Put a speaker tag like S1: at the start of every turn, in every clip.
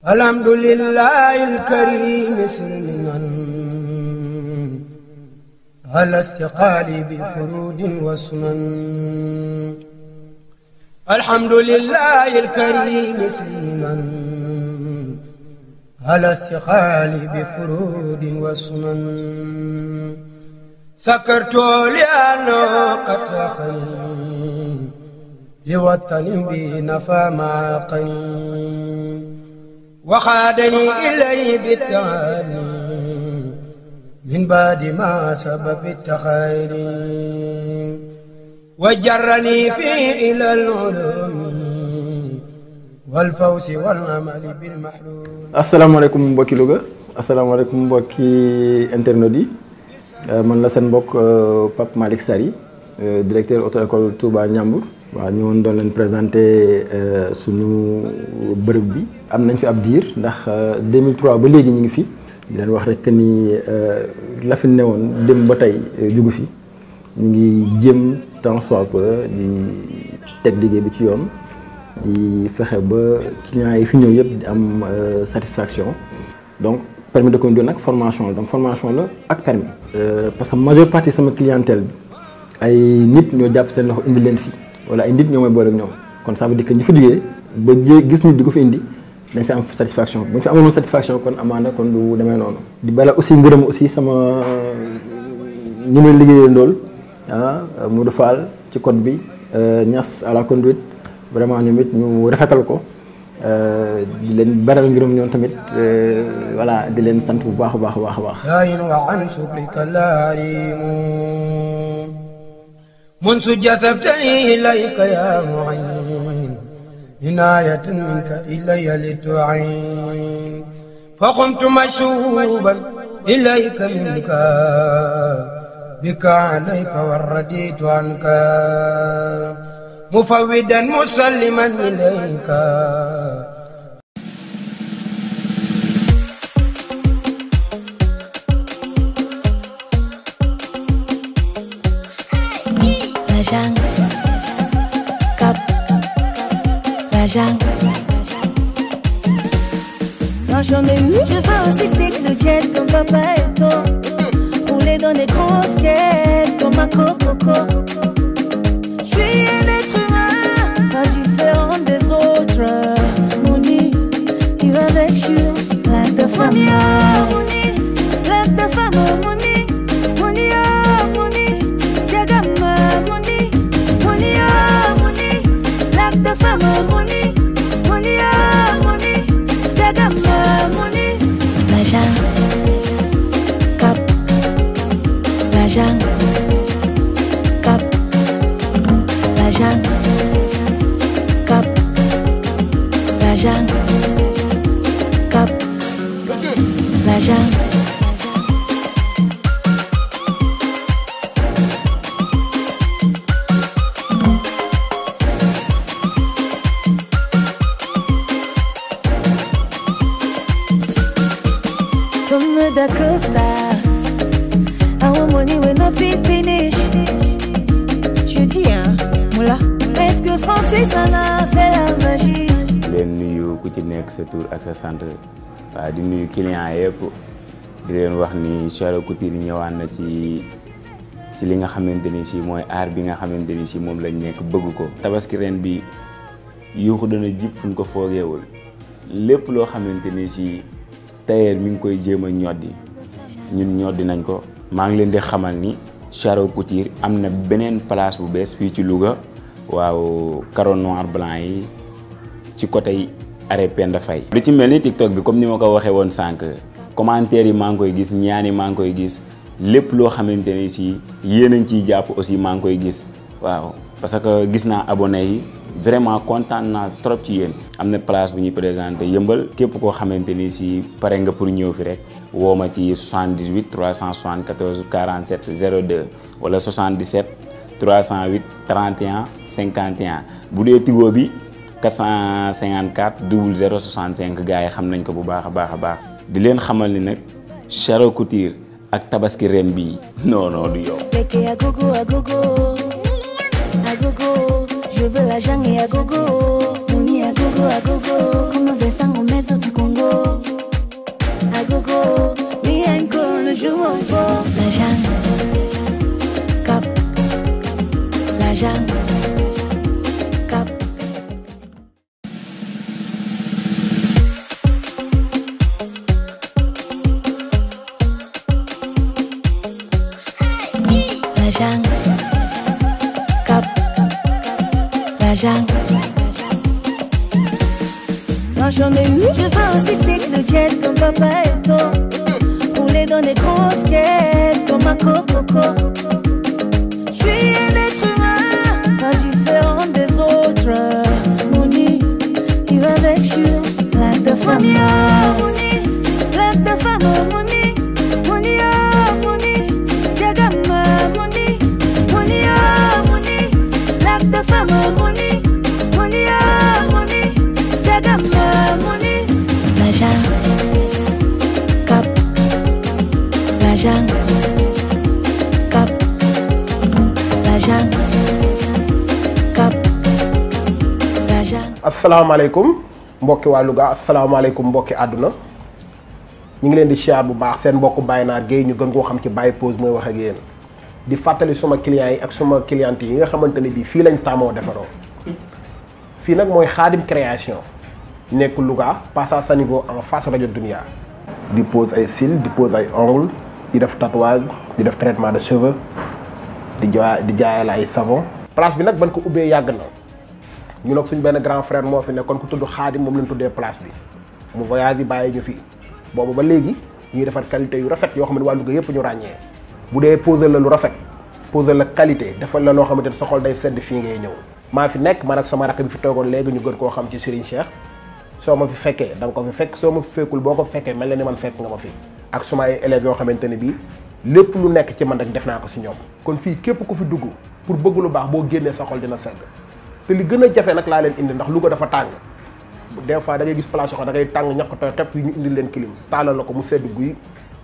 S1: الحمد لله الكريم سلما على استقالي بفرود وسنن. الحمد لله الكريم سلما على استقالي بفرود وسنن. سكرت لأنه قد سخني لوطن بنفى معاقني وخادني إليه بالتهاني من بعد ما سبب التخير وجرني فيه إلى العلوم والفوز والأمل بالمحلول.
S2: السلام عليكم mbokki Louga, assalamu alaikum mbokki internautes yi, man la seen mbokk Pape Malick Sary, directeur auto-école Touba Ndiambour. waaw ñu woon doon leen présenté suñu bërëb bi am nañ fi ab diir ndax 2003 ba léegi ñu ngi fi di leen wax rek ni la fi newoon dem ba tey jugu fi ñu ngi jéem tant soit peu di teg liggéey bi ci yoon di fexe ba clients yi fi ñëw yëpp di am satisfaction. Donc permis de conduire nag formation la, donc formation la ak permis parce que majeure partie sama clientèle bi ay nit ñoo jàpp seen loxo indi leen fii wala ay nit ñoo may boole ak ñoom, kon ça veut dire que ñi fa jógee ba gis nit di ko fi indi dañ fi am satisfaction. bu ñu fi amoon satisfaction kon amaana kon du demee noonu. di bala aussi ngërëm aussi sama ñi may liggéeyee ndool Modou Fall ci code bi, Niass à la conduite, vraiment ñoom it ñu rafetal ko di leen baral ngërëm ñoom tamit voilà di leen sant bu baax a baax a baax a baax.
S1: منذ جسبتني إليك يا معين عناية منك إلي لتعين فقمت مشوبا إليك منك بك عليك ورديت عنك مفودا مسلما إليك.
S3: Moi j'en ai eu, je veux aussi techno-jet comme papa et toi, rouler dans des grosses caisses comme un coco. Je suis un être humain, pas différent des autres. Mouni, il va avec you, like the famille. Mouni, like the famille. Mouni, Mouni, Mouni, Diagama. Mouni, Mouni, Mouni, like the famille. Mouni, Mouni, Mouni, Diagama. Mouni, la jungle, cap, la jungle, cap, la jungle, cap, la jungle, cap, la jungle. Comme da Costa, I want money when I feel finish. Je dis hein, moula, est-ce que français ça a fait la magie?
S4: leen nuyu ku ci nekk sa tur ak sa sant waaw di nuyu clients yëpp di leen wax ni Charo Couture ñëwaan na ci li nga xamante ni si mooy aar bi nga xamante ni si moom lañ nekk bëgg ko. tabaski ren bi yuuxu dana jib fu ñu ko foogeewul lépp loo xamante ni si tailleur mi ngi koy jéem a ñoddi ñun ñoddi nañ ko. maa ngi leen di xamal ni Charo Couture am na beneen place bu bees fii ci Louga waaw carreau noir blanc yi ci côté arrêt Penda Faye. lu ci mel ni TikTok bi comme ni ma ko waxee woon sànq commentaires yi maa ngi koy gis ñaan yi maa ngi koy gis lépp loo xamante ni si yéen a ngi ciy jàpp aussi maa ngi koy gis waaw parce que gis naa abonné yi vraiment kontaan naa trop ci yéen. am na place bu ñuy présenté yëmbal képp koo xamante ni si pare nga pour ñëw fi rek woo ma ci 78 374 47 02 wala 77 308 31 51 bu dee Tigo bi 454 00 65 gars yi xam nañ ko bu baax a baax a baax. di leen xamal ni nag Charo Couture ak tabaski ren bii non du yow. Je veux la jungle et à gogo, Mouni à gogo.
S3: agogo, comme Vincent Gomez du Congo. Agogo, Mienko ne joue pas. La jungle, cap, la jungle, cap. La jungle, cap, la jungle. Moi j'en ai eu, je veux aussi techno-jet comme papa et toi. Rouler dans des grosses caisses comme un coco. Je suis un être humain, pas différent des autres. Mouni, il va avec you, plein de femmes. Mouni, plein de femmes. Mouni, Mouni, Mouni, Diagama, Mouni, Mouni, Mouni, plein de femmes. Mouni, Mouni, Mouni, Diagama, Mouni. La jungle, cap, la jungle, cap, la jungle, cap, la jungle.
S5: asalaamaaleykum mbokki waa Louga asalaamaaleykum mbokki àdduna ñu ngi leen di siyaar bu baax seen mbokku Baye Naar Guèye ñu gën koo xam ci Baye Pose mooy wax ak yéen di fàttali suma clients yi ak suma clientes yi nga xamante ne bii fii lañ tàmmoo defaroo fii nag mooy Khadim création nekk Louga passage à niveau en face rajo Dunia di pose ay cils di pose ay ongles di def tatouage di def traitement de cheveux di jaayal ay savon place bi nag ban ko ubbee yàgg na ñu nag suñ benn grand frère moo fi nekkoon ku tudd Khadim moom lañ tuddee place bi mu voyage yi bàyyi ñu fi boobu ba léegi ñuy defar qualité yu rafet yoo xam ne waa Louga yëpp ñu ràññee bu dee poser la lu rafet poser la qualité defal la loo xamante ne sa xol day sedd fii ngay ñëw maa fi nekk man ak sama rakk bi fi toogoon léegi ñu gën koo xam ci Serigne Cheikh soo ma fi fekkee da nga ko fi fekk soo ma fi fekkul boo ko fekkee mel na ni man fekk nga ma fi ak suma ay élèves yoo xamante ne bii lépp lu nekk ci man rek def naa ko si ñoom kon fii képp ku fi dugg pour bëgg lu baax boo génnee sa xol dina sedd te li gën a jafe nag laa leen indi ndax Louga dafa tàng des fois da ngay gis place yoo xam da ngay tàng ñàkk tooy xepp yi ñu indi leen clim taalal la ko mu sedd guy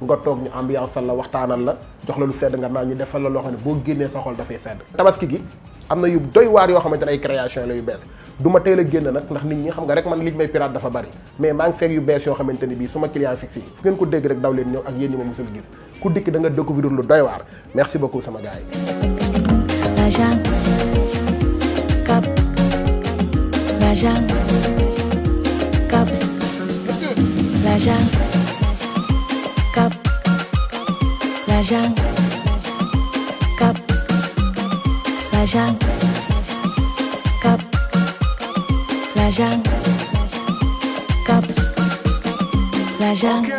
S5: nga toog ñu ambiance la waxtaanal la jox la lu sedd nga naan ñu defal la loo xam ne boo génnee sa xol dafay sedd tabaski gi am na yu doy waar yoo xamante ne ay création la yu bees du ma teel a génn nag ndax nit ñi xam nga rek man liñ may pirate dafa bari mais maa ngi fekk yu bees yoo xamante ne bii suma client fixe yi fu ngeen ko dégg rek daw leen ñëw ak yéen ñi ma musul gis ku dikk da nga découvrir lu doy waar merci beaucoup sama gars yi.
S3: La jungle, cap, la jungle, cap, la jungle, cap, la jungle, cap, la jungle, cap, la jungle, cap, la jungle.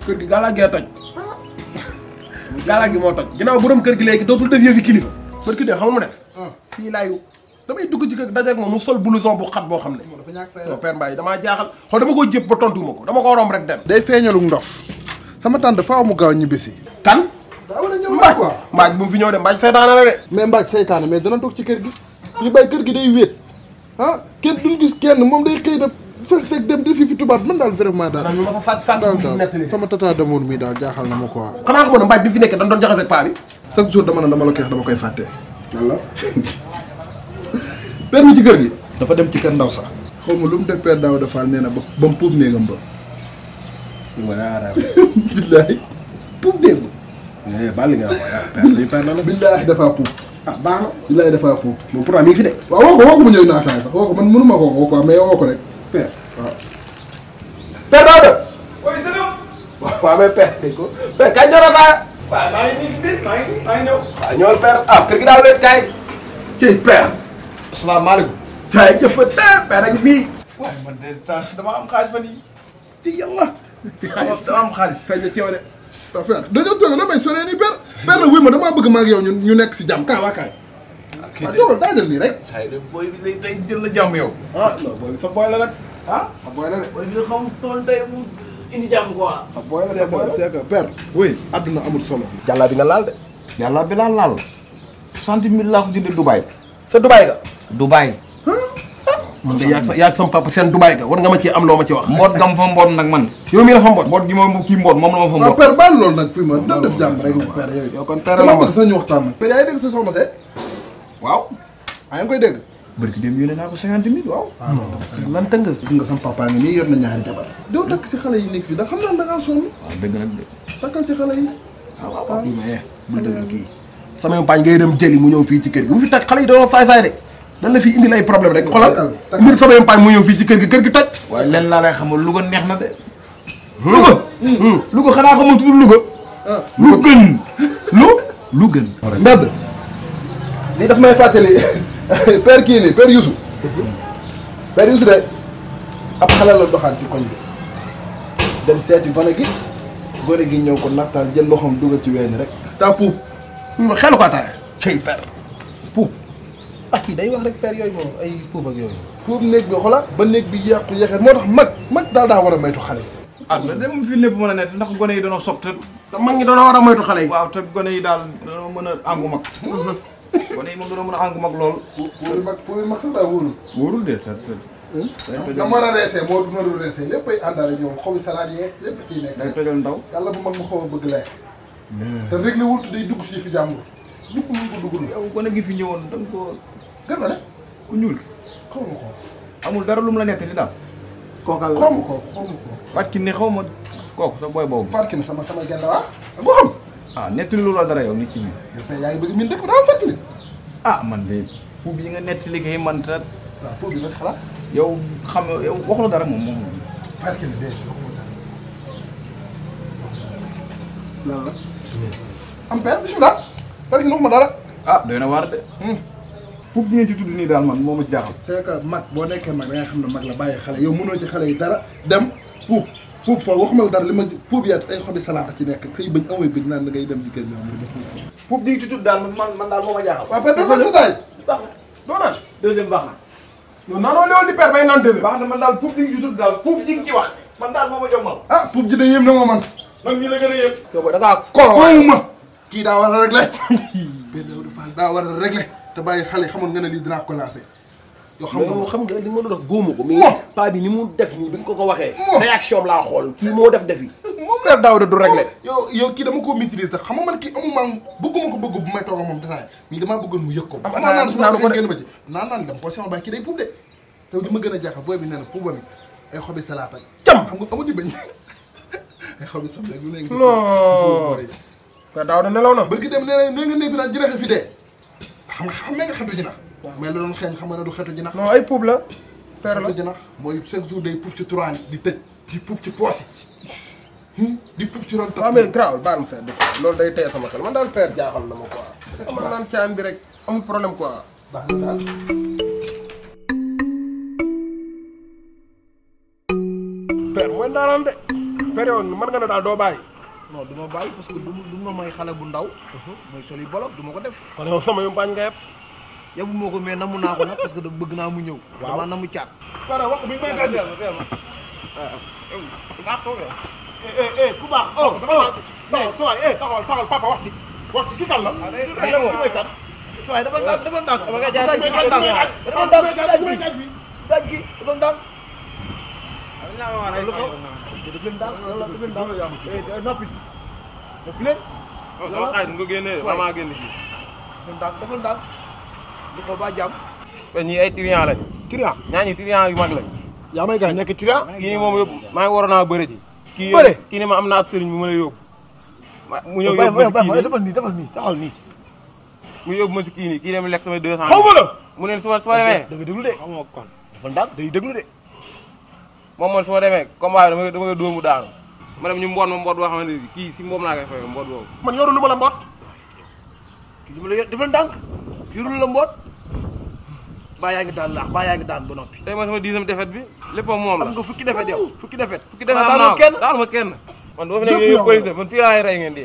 S5: kër gi galaag gee toj galaag gi moo toj ginnaaw borom kër gi léegi dootul def yëfi kilifa bër ki dee xam nga mu def fii laay damay dugg ci kër gi dajeeg moom mu sol blouson bu xat boo xam ne non Père Mbaye damaa jaaxal xool dama ko jëpp ba tontuwuma ko dama ko romb rek dem
S6: day feeñalu ndof sama tante faaw mu gaaw ñibbisi
S5: kan
S6: daa war a ñëw
S5: mbaaj
S6: quoi
S5: mbaaj bu mu fi ñëw de mbaaj seytaane la de
S6: mais mbaaj seytaane mais dana toog ci kër gi ñu bàyyi kër gi day wéet ah kenn duñ gis kenn moom day xëy def fes teg dem defi fi tubaab man daal vraiment daal
S5: ñu ma fa sàcc
S6: daal
S5: nettali
S6: sama tata d'amour mi daal jaaxal na ma quoi
S5: xanaa ko ne mbaaj bi fi nekkee dañ doon jaxase ak paa bi
S6: chaque jour dama ne dama la koy wax dama koy fàtte
S5: walla
S6: père mi ci kër gi dafa dem ci kër ndaw sax xaw ma lu mu def père daaw dafaal nee na ba mu puub néegam ba billaahi puub néeg ba
S5: baal li nga wax père suñu père la
S6: billaahi dafaa puub
S5: ah baax na
S6: billaahi dafaa puub
S5: moom pourtant mi ngi fi de
S6: waaw woo ko mu ñëw naataay sax woo ko man mënuma ko woo quoi mais woo ko rek
S5: père
S6: waaw
S5: père Daouda.
S7: oui c'est bon.
S5: waaw mais père ko père kañ ñor a taa.
S7: waaw maa ngi nii biir maa ngi ñëw.
S5: waaw ñëwal père ah kër gi daa wéet kaay. kii père.
S7: asalaamaaleykum.
S5: jaay jëfate père ak nii.
S7: waaye man de dama am xaalis fan yii. ci yàlla. dama am xaalis.
S6: feeñ na ci yow de. waaw père dañoo toog la may soree nii père. père nag wuy ma damaa bëgg ma ak yow ñu nekk si jàmm kaay waa kaay.
S7: kii
S6: waaw
S7: de
S6: toogal daajal nii rek.
S7: saa yi de booy bi lay tey jël la jàmm yow.
S6: ah non booy bi sa booy la nag.
S7: ah.
S6: sa booy la de.
S7: booy bi xam tool tey mu indi jàmm quoi.
S6: sa booy la c'est que père.
S7: oui.
S6: adduna amul solo.
S5: jàllaa bi nga laal de.
S7: yàlla bi laa laal. 60 000 laa ko jëndee Dubaï.
S5: sa Dubaay ga.
S7: Dubaï.
S5: man de yaag sama papa seen Dubaay ga war nga ma ci am loo ma ci wax.
S7: mboot gam fa mboot nag man.
S5: yow mii la fa mbot.
S7: mboot gi moom kii mboot moom la ma fa
S6: waaw
S7: mboot.
S6: père baal loolu nag fii ma dañ def jàmm rek nag père yow.
S5: yow kon père
S6: dama
S5: la ma.
S6: bëgg sax ñu waxtaan nag. père yaa ngi dégg sa soxna see.
S7: waaw.
S6: yaa ngi koy dégg.
S7: barki dem yónnee naa ko 50 000 waaw.
S5: lan tënk.
S6: gis nga sama papa ngi nii yor na ñaari jabar. doo takk si xale yi nekk fii da xam naa da ngaa sonn.
S7: waaw dëgg nag de.
S6: takkal ci xale yi.
S5: waaw mais bul déglu kii. sama paañ ngay dem jëli mu ñëw fii ci kër gi bu fi teg xale yi dañoo saay-saay de. dan la fi indil ay problème rek xoolal. mbir sama paañ mu ñëw fii ci kër gi toj.
S7: waaye leen laa lay xamal Louga neex na de. Louga. Louga xanaa xamul tudd Louga. lu gën. lu gën.
S6: mbedd lii daf may fàttali père kii nii père Youssou. père Youssou de ab xale la doxaan ci koñ bi dem seeti gone gi ñëw ko nattaan jël loxoom dugal ci weeni rek. taa puub
S5: ñu ma xelu ko ataaya. cey père.
S6: puub
S5: ah kii day wax rek père yooyu moom ay puub ak yooyu.
S6: puub néeg bi xola ba néeg bi yàqu yaxeet moo tax mag daal daa war a maytu xale yi.
S7: ah mais dem fi lépp mën a nekk ndax gone yi dañoo sob te.
S5: te mag ñi dañoo war a moytu xale yi.
S7: waaw te gone yi daal dañoo mën a àngu mag. gone yi moom dañoo mën a àngu mag lool.
S6: puub yi mag sax daa wóorul.
S7: wóorul de te.
S6: da mën a reesee moo mënul reesee lépp ay àndaale ñoom xobi salade yeeg lépp ciy nekk.
S7: day tojal ndaw.
S6: yàlla bu mag mu xaw a bëgg lekk. te réglé wul te day dugg si fi jàmbur. ñëpp ñu ko dugg.
S7: yow gone gi fi ñëwoon da nga ko
S6: gën na ne.
S7: ku ñuul.
S6: xaw ma ko.
S7: amul dara lu mu la nettali daal.
S5: kookal la
S6: xaw ma ko.
S7: Fatou Kiné xaw ma kooku sa boy boobu.
S6: Fatou Kiné sama genn waa. nga xam.
S7: ah nettali loolu la dara yow nit ki nii.
S6: yow kay yaa ngi bëgg min dëkk bi daal Fatou Kiné.
S7: ah man de puub yi nga nettali kay man ta
S6: waaw puub bi nga ci xalaat.
S7: yow xam yow waxuloo dara moom.
S6: Fatou Kiné de waxuma dara. lan la. am père bisimilah. Fatou Kiné waxuma dara.
S7: ah doy na waar de. puub bi ngeen ci tudd nii daal man moo ma jaaxal.
S6: c'est que mag boo nekkee mag da nga xam ne mag la bàyyi xale yow mënoo ci xale yi dara dem puub foofu waxuma la dara li ma puub yaat ay xobi salaata ci nekk xëy bañ amooy bëj naan da ngay dem ci kër gi am na
S7: puub bi nga ci tudd daal man daal moo ma jaaxal.
S6: waaw père dafa daay
S7: baax na
S5: doo naan.
S7: deuxième baax na.
S5: yow naanoo léwal di père bay naan deuxième.
S7: baax na man daal puub bi nga ci tudd daal puub ji nga ci wax man daal moo ma jommal.
S6: ah puub ji de yéem na moo man
S7: man mii la gën a yëg.
S5: yow booy da ngaa koo.
S6: ma kii daa war a réglé benn Daouda Fall daa war a réglé te bàyyi xale xamoon nga ne lii dinaa ko lancé yow xam nga
S5: xam nga li ma doon wax góomu ko. mais paa bi ni mu def nii bi ñu ko waxee. réaction am laa xool kii moo def defi.
S6: moom
S5: père Daouda du réglé.
S6: yow kii dama ko maîtrise te xam nga man kii amuma bëgguma ko bëgg bu may toog ak moom détaillé mais damaa bëggoon mu yëg ko ba naan su ma génn ma ci naan dem ko seexal bàyyi kii day puub de te li ma gën a jaaxal booy bi nee na puuba mi ay xobi salaata cam xam nga amu di bañ ay xobi sam rek lu ne
S5: non père Daouda nelaw na.
S6: bërki dem nee nga néeg bi naan jinax fi dee xam nga xetu jinax mais la doon xeeñ xam nga ne du xetu jinax
S5: non ay puub la. père la
S6: xetu jinax mooy chaque jour day puub ci trois di tëj di puub ci poos yi di puub ci ron
S5: waaw mais grawul baal ma seet loolu day teye sama xel man daal père jaaxal na ma quoi. xam nga naan caan bi rek amul problème quoi.
S6: baax na daal
S5: père mooy ndaanaan de. père yow mën nga ne daal doo bàyyi.
S8: non du ma bàyyi parce que du ma may xale bu ndaw. mooy sol yi bolok du ma ko def.
S5: kon yow sama yom bañ nga yëpp.
S8: yabu moo ko mais namu naa ko nag parce que bëgg naa mu ñëw. waaw dama namu caat.
S5: pare wax bi may gàddu. ku baax oh non sa waay taxawal papa wax ci gisal la.
S8: sa waay dafa ndànk dafa ndànk.
S5: dafa ndànk
S8: si daaj gi dafa ndànk. noppi leen.
S9: waaw xaay nga génnee damaa génn ji.
S8: dafa ndànk di ko ba jàmm.
S9: ñii ay triant lañ.
S5: triant
S9: ñaa ñi triant yu mag lañ.
S5: yaa may gaañ nekk triant.
S9: kii nii moom yóbbu maa ngi waroon naa bëre ji.
S5: bëre
S9: kii ni ma am na ab sëriñ bu ma la yóbbu. mu ñëw yóbbu ma si kii nii
S8: defal nii taxal nii.
S9: mu yóbbu ma si kii nii kii dem lekk samay 200.
S5: xaw ma la.
S9: mu ne su ma demee.
S8: da nga déglu de.
S9: xaw ma kon.
S8: dafa ndànk day déglu de.
S9: moom man su ma demee combat bi dama koy dóomu daanu ma dem ñu mboot ma mboot boo xamante ni kii si moom laa koy fay mboot boobu.
S8: man yoru lu ma la mboot kii li ma la yor defal ndànk yoru lu la mboot baa yaa ngi daan laax baa yaa ngi daan ba noppi.
S9: tey man sama 10e défaite bi lépp moom la.
S8: am nga fukki défaite yow fukki défaite.
S9: fukki défaite am naa ko daanu ma kenn. man doo fi nekk yooyu police man fii laay rey ngeen di.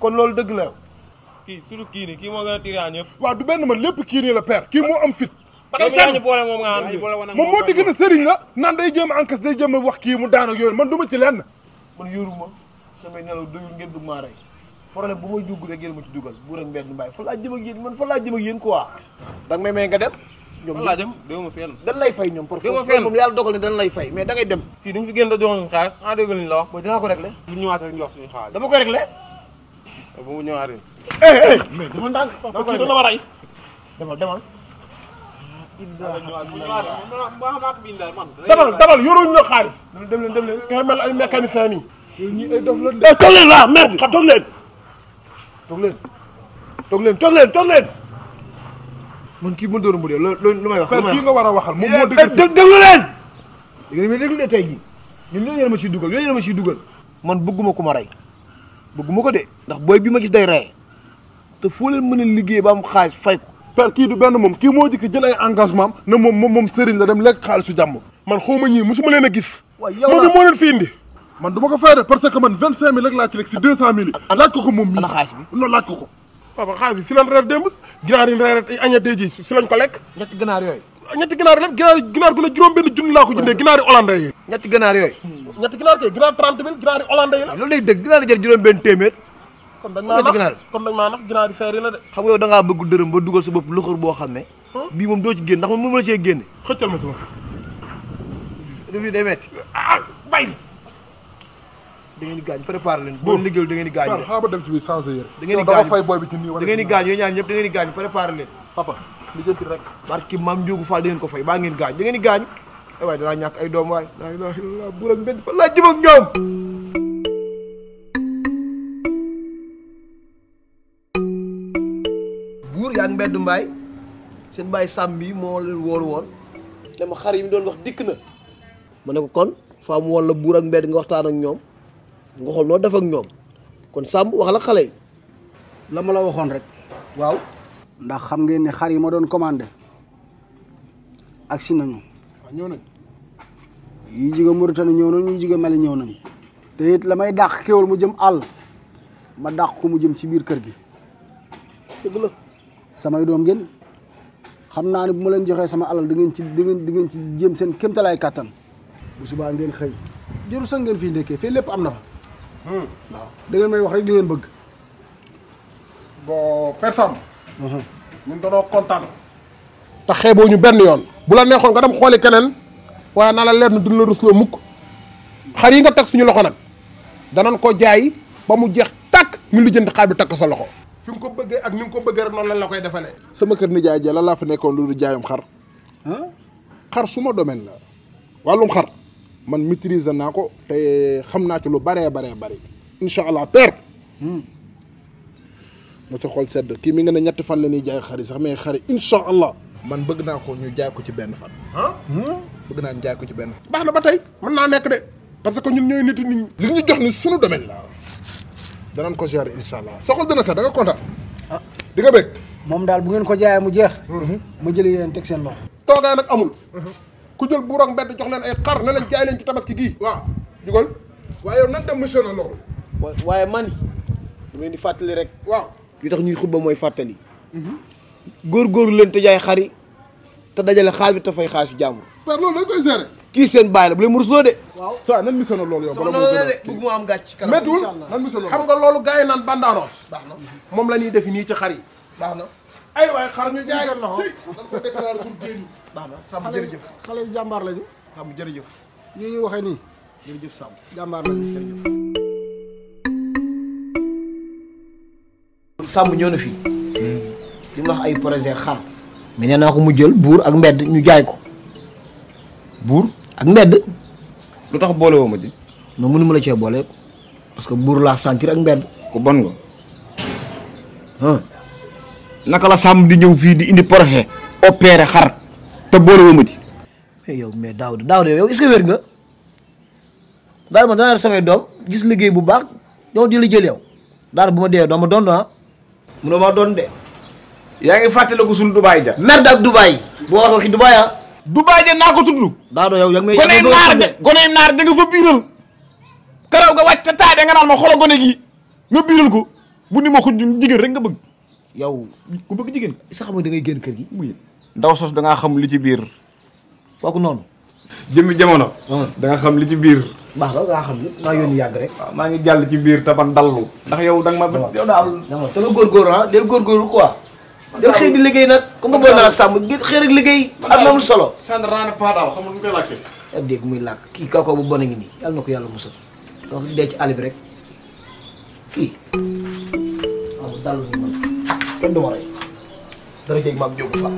S8: kon loolu dëgg la yow.
S9: kii surtout kii nii kii moo gën a tiraan ñëpp.
S6: waaw du benn man lépp kii nii la père kii moo am fit.
S9: yow yaa ñu boole moom nga xam ne
S6: moom moo digg na sëriñ la naan day jéem a encaisse day jéem a wax kii mu daan ak yooyu man du ma ci lenn.
S8: man yoruma samay nelaw doyul ngeen bëgg maa rey problème bu may dugg rek yéen ma ci dugal bu rek mbedd mbaay fa laa jëm ak yéen man fa laa jëm ak yéen quoi. da nga may nga dem. ñoom
S9: fan laa jëm déwuma fenn.
S8: dañ lay fay ñoom par force moom yàlla dogal ne dañ lay fay mais da ngay dem.
S9: fii duñ fi génn da jox suñu xaalis xanaa déggal ñu la wax.
S8: booy dinaa ko réglé.
S9: bu ñëwaat rek ñu wax suñu xaalis.
S8: dama koy réglé.
S9: bu mu ñëwaatee.
S8: mais dama ndànk. dama ko réglé dama rey. demal.
S6: dabal yoruñu la xaalis. dem leen nga mel ay mécanicien nii. ñi ay dof la de.
S8: toog leen là merde toog leen. man kii ma dóor mu dee loolu lu may wax.
S6: père kii nga war a waxal moom moo dégg.
S8: déglu leen. da ngeen may déglu de tey jii ñun ñoo leen ma ciy dugal man bëgguma ko ma rey bëgguma ko de ndax booy bi ma gis day rey te foo leen mën a liggéey ba am xaalis fay ko.
S6: père kii du benn moom kii moo jëkk jël ay engagement ne moom sëriñ la dem lekk xaalisu jàmm. man xaw ma ñii mosuma leen a gis.
S8: waaw yow
S6: moom moo leen fi indi. man du ma ko fay de parce que man 25000 rek laa ci lekk si 200000 yi. laaj ko moom mii
S8: ana xaalis bi.
S6: non laaj ko. papa xaalis bi si lan reer démb ginaar yi reer añatee ji si lañ ko lekk.
S8: ñetti ginaar yooyu.
S6: ñetti ginaar la ginaar gu la juróom-benn junni laa ko jëndee ginaari hollandais yi.
S8: ñetti ginaar yooyu.
S6: ñetti ginaar kay ginaar 30 000 ginaari hollandais yi la.
S8: loolu lay dëgg ginaar jar juróom-benn téeméer.
S6: kon dañ maa nax ginaar yi seer yi la de.
S8: xam nga yow da ngaa bëgg dërëm ba dugal sa bopp luxur boo xam ne. bii moom doo ci génn ndax moom mënu la cee génne.
S6: xëccal ma sama fi.
S8: dafii day metti.
S6: bay.
S8: da ngeen di gaañ préparé leen. boo liggéeyul da ngeen di gaañ.
S6: waaw xaaral ma dem ci biir changé yére.
S8: da ngeen di gaañ
S6: fay booy bi ci nii wala
S8: da ngeen di gaañ yooyu ñaar ñëpp da ngeen di gaañ préparé leen.
S6: papa li jënti rek.
S8: barki maam Ndiogou Fall da ngeen ko fay baa ngeen gaañ da ngeen di gaañ. ay waay danaa ñàkk ay doom waay. laa ilaaha illallaah buur ak mbedd fa laa jëm ak ñoom. buur yaa ngi mbedd mbaay seen bàyyi sàmm bi moo leen wóolu woon ne ma xar yi mi doon wax dikk na ma ne ko kon faa mu woon la buur ak mbedd nga waxtaan ak ñoom nga xool noo def ak ñoom kon sàmm wax la xale yi.
S10: la ma la waxoon rek.
S8: waaw.
S10: ndax xam ngeen ne xar yi ma doon commandé agsi nañu.
S6: waaw ñëw nañ.
S10: yi jóge Mauritanie ñëw nañu yi jóge Mali ñëw nañu. te it la may dàq kéwal mu jëm àll ma dàq ko mu jëm ci biir kër gi.
S8: dëgg la.
S10: samay doom ngeen xam naa ne bu ma leen joxee sama alal da ngeen ci jéem seen kéemtalaay kàttan bu subaa ngeen xëy jëru sax ngeen fii ndekkee fii lépp am na fa. waaw da ngeen may wax rek li ngeen bëgg.
S6: bon personne. ñun dañoo kontaan. te xeeboo ñu benn yoon. bu la neexoon nga dem xooli keneen waaye naa la leer na duñ la rusloo mukk xar yi nga teg suñu loxo nag danañ ko jaay ba mu jeex tàkk ñu li jënd xaar bi takk sa loxo. fi nga ko bëggee ak ni nga ko bëggee rek noonu lañ la koy defalee. sama kër nijaay ja la laa fa nekkoon lu du jaayum xar. xar suma domaine la. wàllum xar man maîtriser naa ko te xam naa ci lu baree bari incha allah père. na sa xol sedd kii mi nga ne ñetti fan la ñuy jaay xar yi sax mais xar yi incha allah. man bëgg naa ko ñu jaay ko ci benn fan. bëgg naa ñu jaay ko ci benn fan. baax na ba tey mën naa nekk de parce que ñun ñooy nit ñi. li ñu jox ni sunu domaine la. danañ ko gérer incha allah soxal dana sax da nga kontaan. di nga bëgg.
S10: moom daal bu ngeen ko jaayee mu jeex. ma jëlee yéen teg seen loxo.
S6: toogaay nag amul. ku jël buur ak mbedd jox leen ay xar ne leen jaay leen ci tabaski gii. waaw jugal. waaye yow nan dem monsieur na loolu.
S8: waaye man dama leen di fàttali rek.
S6: waaw
S8: li tax ñuy xutba mooy fàttali. góorgóorlu leen te jaay xar yi te dajale xaal bi te fay xaalisu jàmbur.
S6: père loolu dañ koy gérer.
S8: kii seen bàyyi la bu leen mu rusloo de.
S6: waaw saa nan monsieur na loolu yow.
S8: bala moo de bëgg mu am gàcc kanam.
S6: méttiwul nan monsieur na xam nga loolu gars yi naan bandaaroos.
S8: baax na
S6: moom la ñuy def nii ci xar yi.
S8: baax na.
S6: ay waay xar ñu jaay
S10: seen loxo.
S6: dañ ko déclaré suñu génn.
S8: baax na Samb jërëjëf.
S10: xale yi jàmbaar lañu.
S8: Samb jërëjëf.
S10: ñii ñu waxee nii
S8: jërëjëf Samb.
S10: jàmbaar lañu jërëjëf.
S8: Samb ñëw na fi. li mu wax ay projet xar. mais nee naa ko mu jël buur ak mbedd ñu jaay ko.
S7: buur
S8: ak mbedd.
S7: lu tax boole woo ma ci.
S8: non mënu ma la cee boole parce que buur laa sentir ak mbedd.
S7: ku bon nga.
S8: naka la Samb di ñëw fii di indi projet opéré xar te boole woo ma ci. yow mais Daouda yow est-ce que wér nga daal man danaa yor samay doom gis liggéey bu baax ñoo di la jël yow daal bu ma dee doo ma doon ah munoo ma doon de.
S7: yaa ngi fàttaliku suñu Dubaay ja.
S8: merde ak Dubaay boo wax waxi Dubaay ah.
S7: Dubaay ja naa ko tudd.
S8: Daouda yow yaa ngi may.
S7: gone naar da nga fa biiral. karaw ga wàcc taay da nga naan ma xoolal gone gi nga biiral ko bu ni ma xuj jigéen rek nga bëgg.
S8: yow
S7: ku bëgg jigéen.
S8: est-ce que xam nga da ngay génn kër gi.
S7: ndaw sos da ngaa xam li ci biir.
S8: kooku noonu.
S7: jëmmi jamono. da nga xam li ci biir.
S8: baax la nga xam ni maa yónni yàgg rek.
S7: waaw maa ngi jàll ci biir taban dallu. ndax yow da nga ma yow daal.
S8: te nga góorgóorlu ah del góorgóorlu quoi. del xëy di liggéey nag comme nga boole na ak sàmm xëy rek liggéey. ak moom solo.
S7: sant raana paa daal xam nga nu mu koy laajte.
S8: yaa dégg muy làkk kii kaw bu bon a ngi nii yàlla na ko yàlla musal donc dee ci àll bi rek kii waaw dallu ni man kenn du ma rey dara jëg maam jógu fa